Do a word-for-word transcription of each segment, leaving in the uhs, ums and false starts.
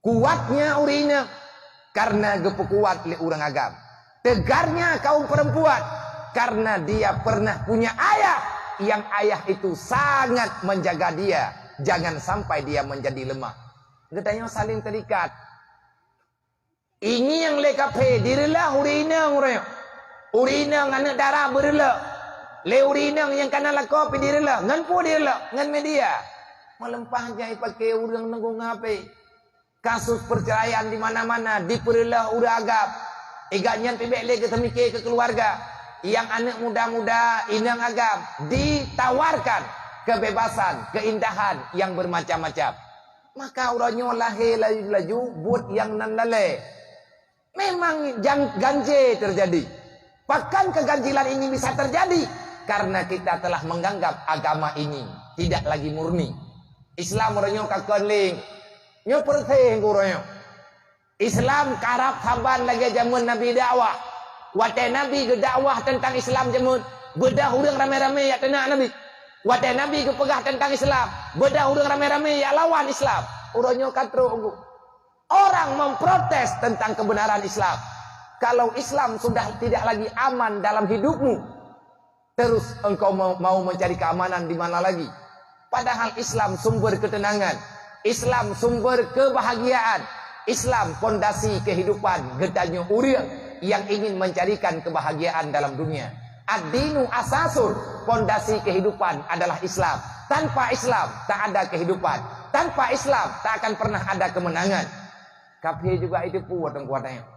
Kuatnya ureuëng inong karena geupeukuat lé ureuëng agam. Tegarnya kaum perempuan karena dia pernah punya ayah yang ayah itu sangat menjaga dia, jangan sampai dia menjadi lemah. Geutanyoe saling terikat. Ingieng lé kaphé direuloh ureuëng inong uroe nyoe. Ureuëng inong aneuëk dara beureuloh. Lé ureuëng inong nyang kana lakoe pih direuloh. Ngon peue direuloh? Ngon media. Meuleumpah jai paké ureuëng neugong H P. Kasus perceraian di mana-mana dipeureuloh ureuëng agam. Igat nyan pih bék lé geuteumike keu keuluwarga. Nyang aneuëk muda-muda, inong agam, ditawarkan kebebasan, keindahan yang bermacam-macam. Maka uroe nyoe lahé laju-laju buet nyang nan lalée. Memang jan-, ganjé terjadi. Pakon keuganjilan ini bisa terjadi? Karena kita telah menganggap agama ini tidak lagi murni. Islam uroe nyoe ka kon lé. Nyoe peureuséh uroe nyoe. Islam karab saban lagée jameun Nabi dakwah. Watée Nabi geudakwah teuntang Islam jameun, beudôh ureuëng ramé-ramé jak teunak Nabi. Watée Nabi geupeugah teuntang Islam, beudôh ureuëng ramé-ramé jak lawan Islam. Uroe nyoe ka trok. Orang memprotes tentang kebenaran Islam. Kalau Islam sudah tidak lagi aman dalam hidupmu, terus engkau mau, mau mencari keamanan di mana lagi? Padahal Islam sumber ketenangan, Islam sumber kebahagiaan, Islam pondasi kehidupan geutanyoe ureuëng yang ingin mencarikan kebahagiaan dalam dunia. Ad-dinu asasun, pondasi kehidupan adalah Islam. Tanpa Islam, tak ada kehidupan. Tanpa Islam, tak akan pernah ada kemenangan. Kaphé juga itu puwoe teungku watée nyoe.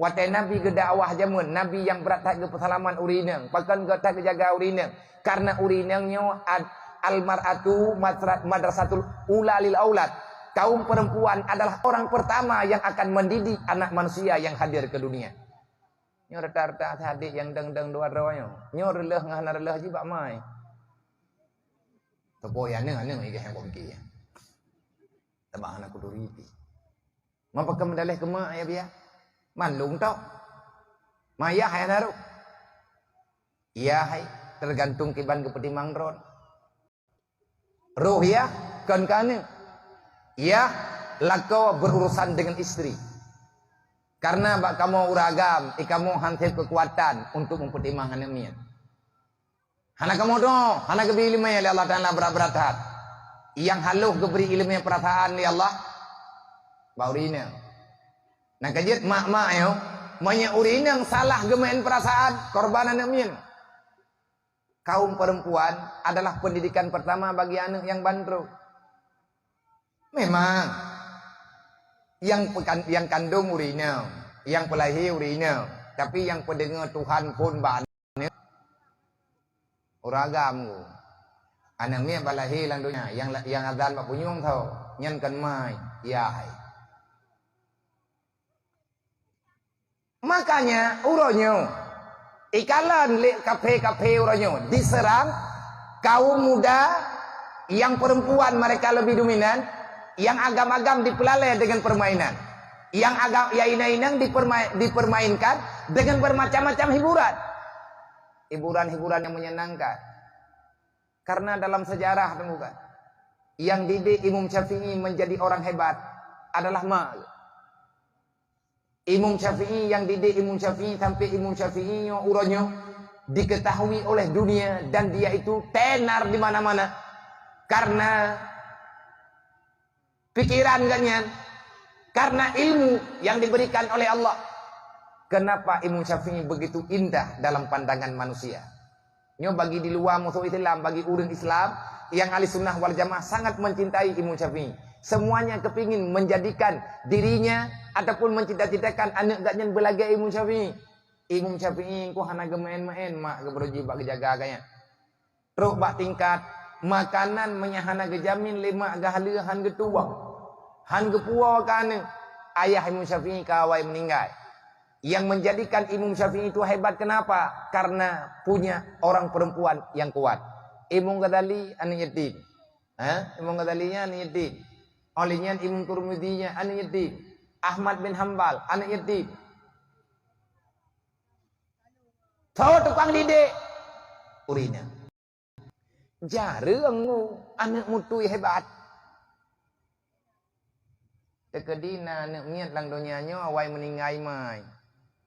Watée Nabi geudakwah jameun, Nabi nyang brat that geupeuseulamat ureuëng inong, pakon geuh that geujaga ureuëng inong. Karena ureuëng inong nyoe ad-, al-mar'atu masra-, madrasatul ula lil aulad. Kaum perempuan adalah orang pertama yang akan mendidik anak manusia yang hadir ke dunia. Nyoe rata-rata até hadeh nyang deng-deng dua droe nyoe. Nyoe reuloh ngon hana reuloh jih bak mai. Teupeu ya aneuëk-aneuëk nyang kok pike. Teuma hana kuturi pih. Mapa keu meudaleh keu mak ya biya? Mandum tok. Mayah ya naruh. Iya hai, tergantung kiban geupeutimang droe. Roh yah kon keu aneuëk. Yah lakoe berurusan dengan istri. Karena bak kamoe ureuëng agam, i kamoe han sép keukuatan untuk meupeutimang aneuëk miet. Hana kamoe doa, hana geubri iéleumé lé Allah Taala brat-brat that. Nyang haloh geubri iéleumé peurasaan lé Allah bak ureuëng inong. Nah ka jeuet mak-mak nyoe, meunyoe ureuëng inong salah geumeu'en peurasaan, korban aneuëk miet. Kaum perempuan adalah pendidikan pertama bagi aneuëk nyang ban trok. Memang, nyang peukan-, nyang kandong ureuëng inong, nyang peulahé ureuëng inong, tapi nyang peudeungoe Tuhan phon bak aneuëk, ureuëng agam ku. Aneuëk miet bak lahé lam donya, nyang la-, nyang azan bak punyueng tho, nyan kon mai, ya hai. Makanya, uroe nyoe, ikalon lé kaphé-kaphé uroe nyoe, diserang kaum muda, yang perempuan mereka lebih dominan, yang agam-agam dipeulalée dengan permainan, yang agam, ya inong-inong dipermai-, dipermainkan dengan bermacam-macam hiburan. Hiburan-hiburan yang menyenangkan. Karena dalam sejarah, teungku kan, yang didik Imam Syafi'i menjadi orang hebat adalah mak. Imam Syafi'i, yang didik Imam Syafi'i sampai Imam Syafi'i nyoe uroe nyoe diketahui oleh dunia dan dia itu tenar di mana-mana karena pikiran gobnyan, karena ilmu yang diberikan oleh Allah. Kenapa Imam Syafi'i begitu indah dalam pandangan manusia? Nyoe bagi di luwa musoh Islam, bagi ureuëng Islam yang ahli sunnah wal jamaah sangat mencintai Imam Syafi'i. Semuanya kepingin menjadikan dirinya ataupun mencita-citakan aneuëk gobnyan beulagée Imam Syafi'i. Imam Syafi'i engko hana geumeu'en-meu'en mak geuh beuroji bak geujaga gobnyan. Trok bak tingkat makanan meunyo hana geujamin lé mak geuh haleue han geutuwang, han geupuwoe keu aneuëk, ayah Imam Syafi'i ka awai meuninggai. Yang menjadikan Imam Syafi'i itu hebat kenapa? Karena punya orang perempuan yang kuat. Imam Ghazali aneuëk yatim. Ha? Imam Ghazali nyan aneuëk yatim. Óh lheueh nyan Imam Turmudi nyan aneuëk yatim. Ahmad bin Hambal aneuëk yatim. Soe tukang didik? Ureuëng inong. Jareueng aneuëk mutu hebat. Teukeudi na aneuk miet lam donya nyoe awai meuninggai mai.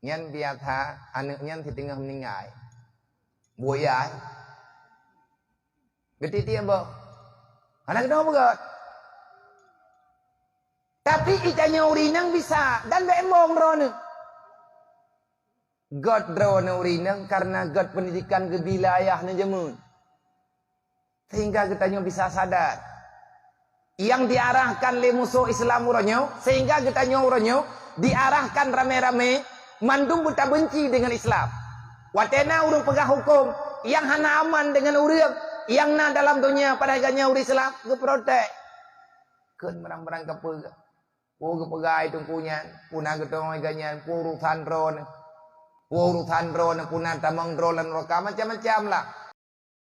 Nyan biasa aneuk nyan siteungoh meuninggai. Buya. Geutiek-tiek boh. Hana keudroe beugöt. Tapi itanyoe ureueng inong bisa dan bèk embong droeneuh. Göt droeneuh ureueng inong karena göt pendidikan geubila ayah neuh jameun. Sehingga geutanyoe bisa sadar. Yang diarahkan lé musoh Islam uroe nyoe, sehingga geutanyoe uroe nyoe diarahkan ramé-ramé mandum beutabenci dengan Islam. Watèe na ureueng peugah huköm nyang hana aman dengan ureueng nyang na dalam donya padahai geutanyoe ureueng Islam, geuprotes. Kheun meurang-meurang kapeugah. Peue geupeugah teungku nyan, peue na geuteumé geuh nyan, peue urusan droeneuh. Peue urusan droeneuh, peue na tamong droe lam nuraka, macam-macam lah.